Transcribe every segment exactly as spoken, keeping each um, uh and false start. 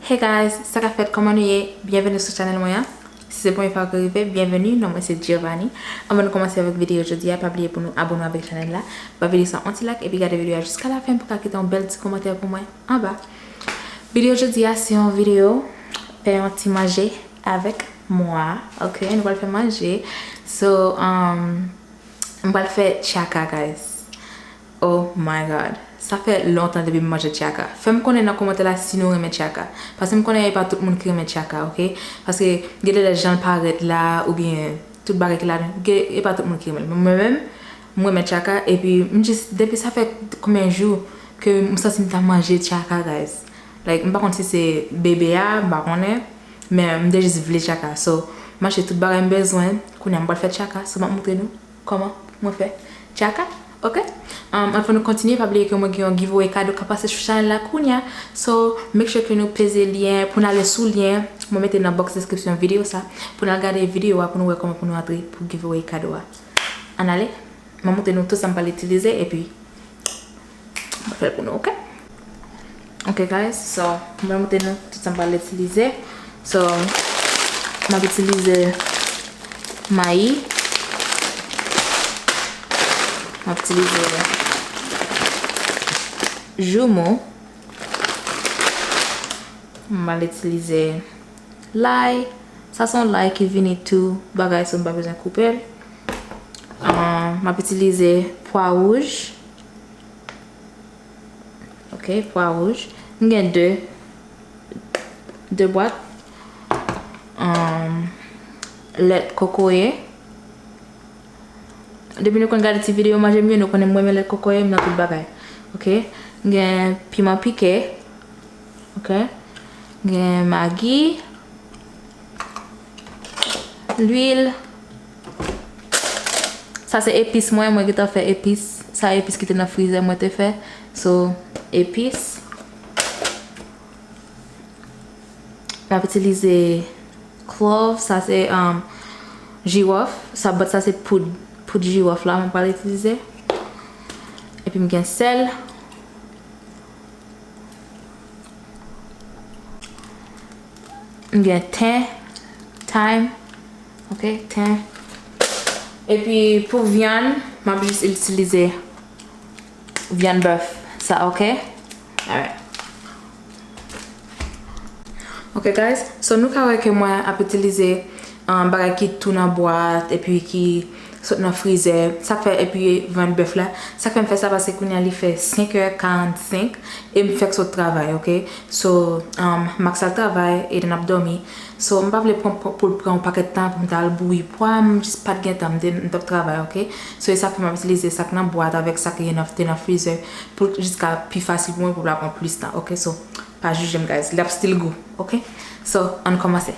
Hey guys, sa k ap fèt, kòman nou ye? Byenveni sou chanèl mwen an. Si se premye fwa ke w rive, byenveni, non mwen se Giovanni. Anvan nou kòmanse avèk videyo jodi a, pa bliye pou nou abòne avèk chanèl la. Ba videyo sa yon ti like epi gade videyo a jiska lafen pou ka kite yon bèl ti kòmantè pou mwen anba. Videyo jodi a se yon videyo fè yon ti manje avèk mwen, ok? Nou pral fè manje. So, um, m pral fè tchaka, guys. Oh my God. Sa fè lontan depi m manje tchaka. Fè m konnen nan kòmantè la si nou renmen tchaka. Paske m konnen e pa tout moun ki renmen tchaka, ok? Paske gen de lè jan l parèt la, oubyen tout bagay ki ladan, gen, e pa tout moun ki renmen l. Men mwen menm, m renmen tchaka, epi m jis, depi sa fè konbyen jou ke m santi m ta manje tchaka, guys. Like, m pa konn si se bebe a, m pa konnen, men m te jis vle tchaka. So, m achte tout bagay m bezwen, kounye a m pral fè tchaka, so m ap montre nou kòman mwen fè tchaka, ok? Um, anvan nou kontinye, pa bliye ke mwen gen yon giveaway kado k ap pase sou chanèl la kounye a. So, make sure ke nou peze lyen, pou n ale sou lyen, mwen mete nan box description videyo sa, pou n al gade videyo a, pou nou wè kòman pou nou antre pou giveaway kado a. Ann ale, mwen montre nou tout sa m pral itilize, epi mwen fè l pou nou, ok? Ok, guys, so, mwen montre nou tout sa m pral itilize. So, m ap itilize mayi. M ap itilize joumou. M pral itilize lay. Sa se yon lay ki vini tou bagay, so m pa bezwen koupe l. Ah, m ap itilize pwa wouj. Ok, pwa wouj. M gen de, de bwat. Um, lèt kokoye. Depi nou konn gade ti videyo manje m yo, nou konnen m renmen lèt kokoye m nan tout bagay. Ok? M gen piman pike. Ok? M gen magi. Lwil. Sa se epis mwen, mwen gentan fè epis. Sa epis ki te nan frizè mwen te fè. So, epis. M ap itilize clove, sa se, um, jiwòf. Sa, but sa se poud, poud jiwòf la mwen pral itilize. Epi m gen sèl. M gen ten, thyme. Ok, ten. Epi pou vyann, m ap jis itilize vyann bèf sa, ok? Alright. Ok, guys. So, nou ka wè ke mwen ap itilize, um, bagay ki tou nan bwat, epi ki sot nan frizè. Sa k fè, epi vyann bèf la. Sa k fè m fè sa, paske kounye a li fè senk è karannsenk, e m fèk sot travay, ok? So, um, Max al travay, Eden ap dòmi. So, m pa vle pran, pou l pran yon pakèt tan pou m ta al bouyi pwa, m jis pa t gen tan, m te, m t ap travay, ok? So, e sa k fè m ap itilize sa k nan bwat avèk sa k ye nan, te nan frizè, pou l jis ka pi fasil pou mwen, pou l pa pran plis tan, ok? So, pa jije m, guys, l ap still gou, ok? So, ann kòmanse.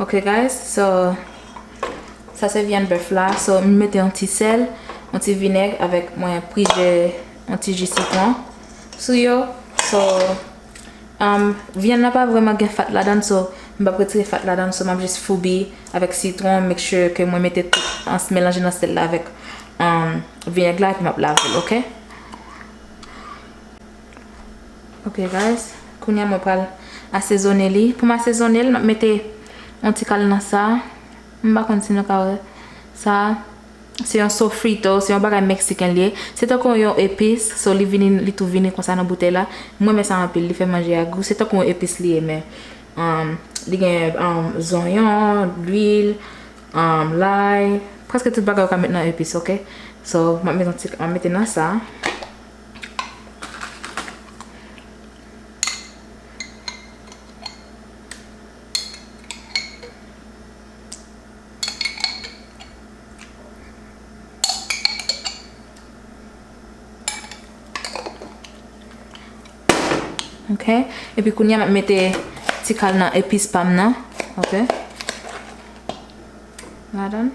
Ok, guys, so, sa se vyann bèf la. So, m mete yon ti sèl, yon ti vinèg avèk mwen prijè, yon ti ji sitwon sou yo. So, um, vyann nan pa vrèman gen fat ladan, so, m p ap retire fat ladan, so, m ap jis foubi avèk sitwon, make sure ke mwen mete tout, an, melanje nan sèl la avèk, um, vinèg la, epi m ap lave l, ok? Ok, guys. Kounye a mwen pral asezone li. Pou m asezone l, m ap mete yon ti kal nan sa. M pa konn si nou ka wè sa. Se yon sofrito, se yon bagay meksiken li ye. Se tankou yon epis, so li vini, li tou vini konsa nan boutèy la. Mwen renmen sa anpil, li fè manje a gou. Se tankou yon epis li ye, men, um, li gen, um, zonyon, lwil, um, lay, prèske tout bagay ou ka met nan epis, ok? So, m ap mete yon ti, m ap mete nan sa. Ok. Epi kounye a m ap mete ti kal nan epis pa m nan. Ok. Ladan.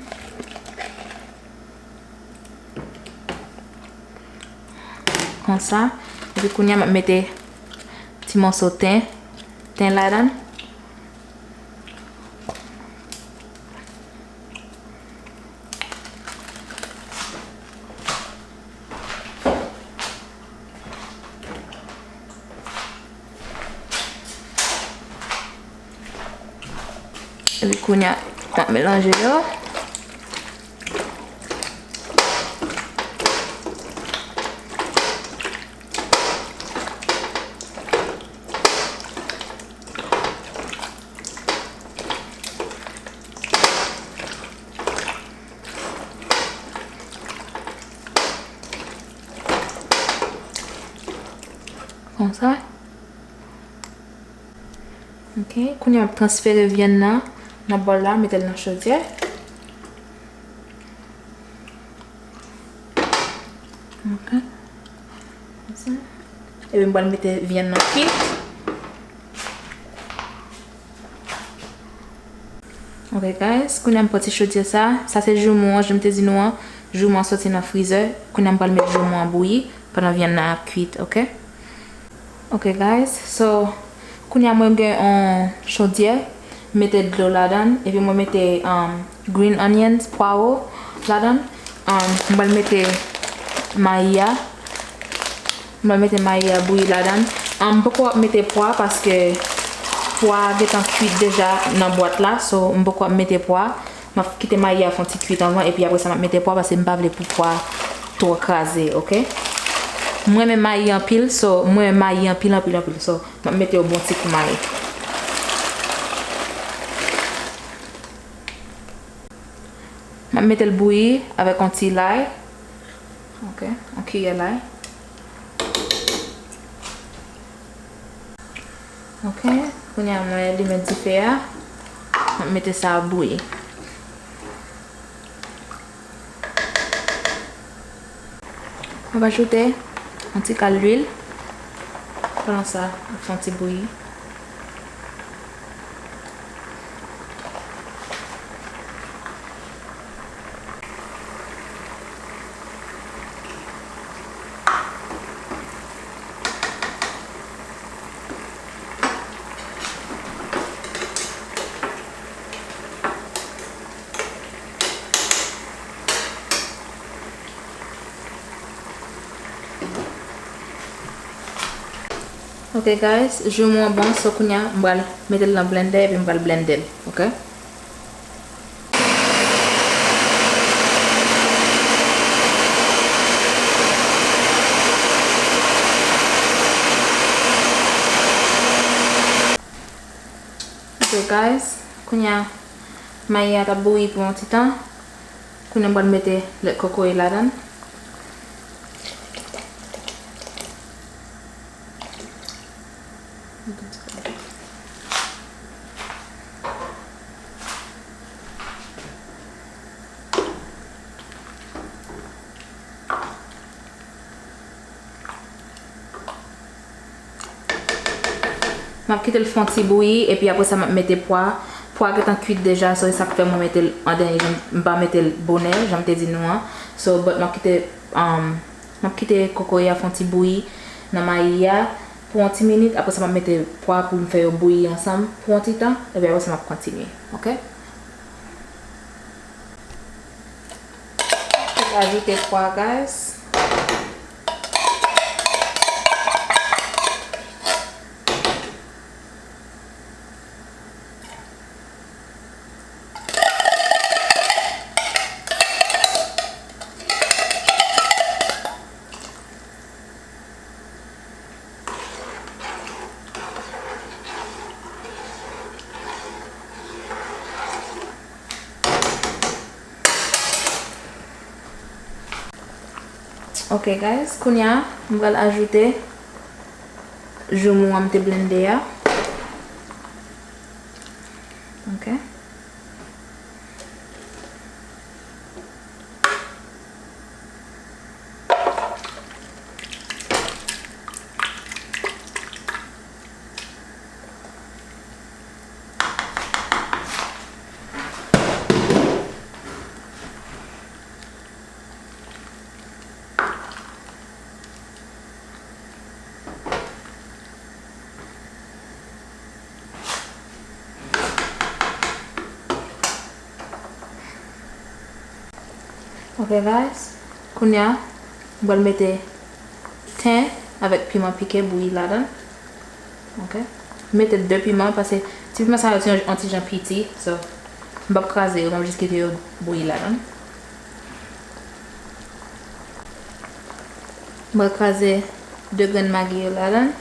Konsa. Epi kounye a m ap mete ti moso ten, ten ladan. Epi kounye a, m ap melanje yo. Konsa. Ok, kounye a m ap transfere vyann nan, nan bòl la, mete l nan chodyè. Ok. Konsa. Epi m pral mete vyann nan kwit. Ok, guys, kounye a m pran ti chodyè sa. Sa se joumou an, jan m te di nou an. Joumou an soti nan frizè. Kounye a m pral met joumou an bouyi pandan vyann nan ap kwit, ok? Ok, guys, so, kounye a mwen gen yon chodyè, m mete dlo ladan, epi mwen mete, um, green onions, pwawo, ladan. Um, m pral mete mayi a. M pral mete mayi a bouyi ladan. Um, m poko ap mete pwa paske pwa a gentan kwit deja nan bwat la, so m poko ap mete pwa. M ap kite mayi a fè yon ti kwit anvan, epi apre sa m ap mete pwa, paske m pa vle pou pwa twò kraze, ok? Mwen renmen mayi anpil, so, mwen renmen mayi anpil, anpil, anpil, so, m ap mete yon bon ti kou mayi. M ap mete l bouyi avèk yon ti lay, ok, yon kiyè lay. Ok, kounye a mwen limen dife a. M ap mete sa ap bouyi. M ap ajoute yon ti kal lwil. Pandan sa, m ap fè yon ti bouyi. Ok, guys, joumou an bon, so kounye a, m pral mete l nan blendè epi m pral blende l, ok? Ok, guys, kounye a, mayi a t ap bouyi pou yon ti tan. Kounye a, m pral mete lèt kokoye ladan. M ap kite l fè yon ti bouyi, epi apre sa, m ap mete pwa. Pwa a gentan kwit deja, so, e sa k fè mwen mete l an dènye, jan m pa mete l bonè, jan m te di nou an. So, but m ap kite, um, m ap kite kokoye a fè yon ti bouyi nan mayi a pou yon ti minit. Apre sa, m ap mete pwa pou m fè yo bouyi ansanm pou yon ti tan, epi apre sa, m ap kontinye, ok? Ajoute pwa, guys. Ok, guys, kounye a, m pral ajoute joumou an m te blende a. Ok. Ok, guys. Kounye a, m pral mete ten avèk piman pike bouyi ladan. Ok. Mete de piman, paske Ti piman sa yo ti yon, yon ti jan piti, so, m p ap kraze yo, m ap jis kite yo bouyi ladan. M pral kraze de grenn magi yo ladan.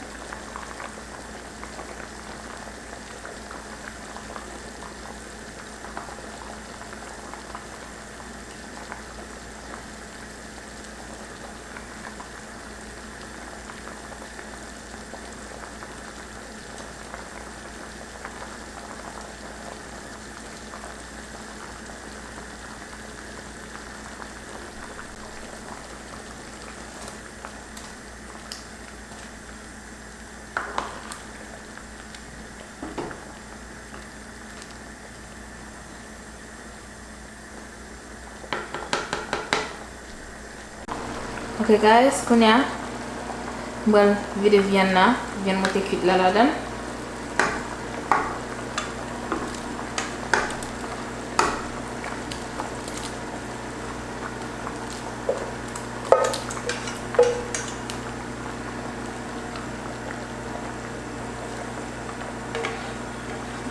Ok guys, kounye a m pral vide vyann nan, vyann mwen te kuit la ladan.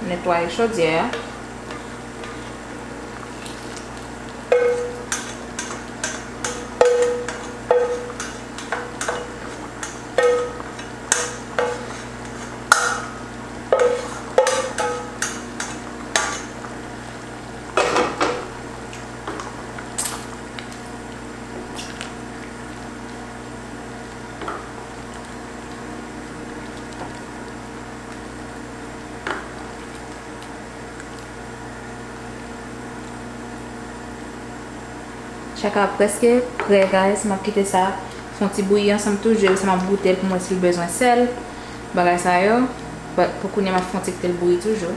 Netwaye chodyè a. Tchaka prèske prè, guys. M ap kite sa fè yon ti bouyi ansanm toujou, epi sa m ap goute l pou m wè si l bezwen sèl, bagay sa yo. But pou kounye a, m ap fè yon ti kite l bouyi toujou.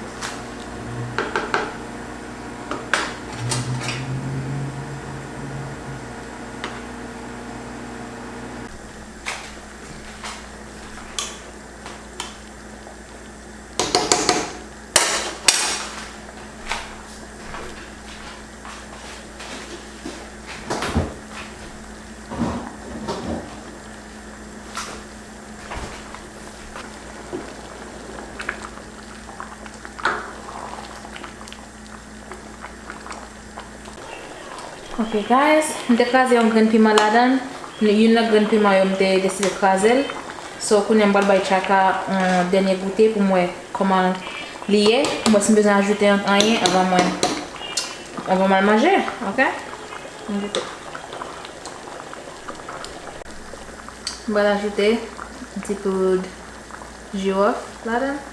Ok guys, m te kraze yon grenn piman ladan l. Youn nan grenn piman yo m te deside kraze l. So kounye a m pral bay tchaka yon dènye goute pou m wè kòman li ye. M wè si m bezwen ajoute an- anyen anvan mwen, anvan m al manje, ok? M pral ajoute yon ti poud jiwòf ladan l.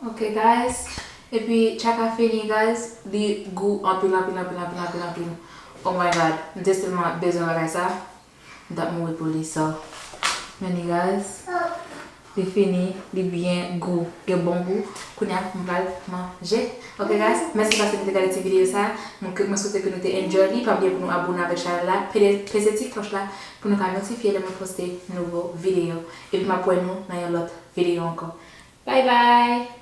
Ok guys, epi tchaka fini guys, li gou anpil, anpil, anpil, anpil, anpil, anpil. Oh my God, m te sèlman bezwen bagay sa, m t ap mouri pou li, so. Men li guys, li fini, li byen gou, gen bon gou. Kounye a, m pral manje. Ok guys, mèsi paske nou te gade ti videyo sa. Mwen, mwen swete ke nou te enjoy li. Pa bliye pou nou abone avèk chanèl la, pede- peze ti klòch la pou nou ka notifye lè mwen poste nouvo videyo. Epi m ap wè nou nan yon lòt videyo ankò. Bye bye!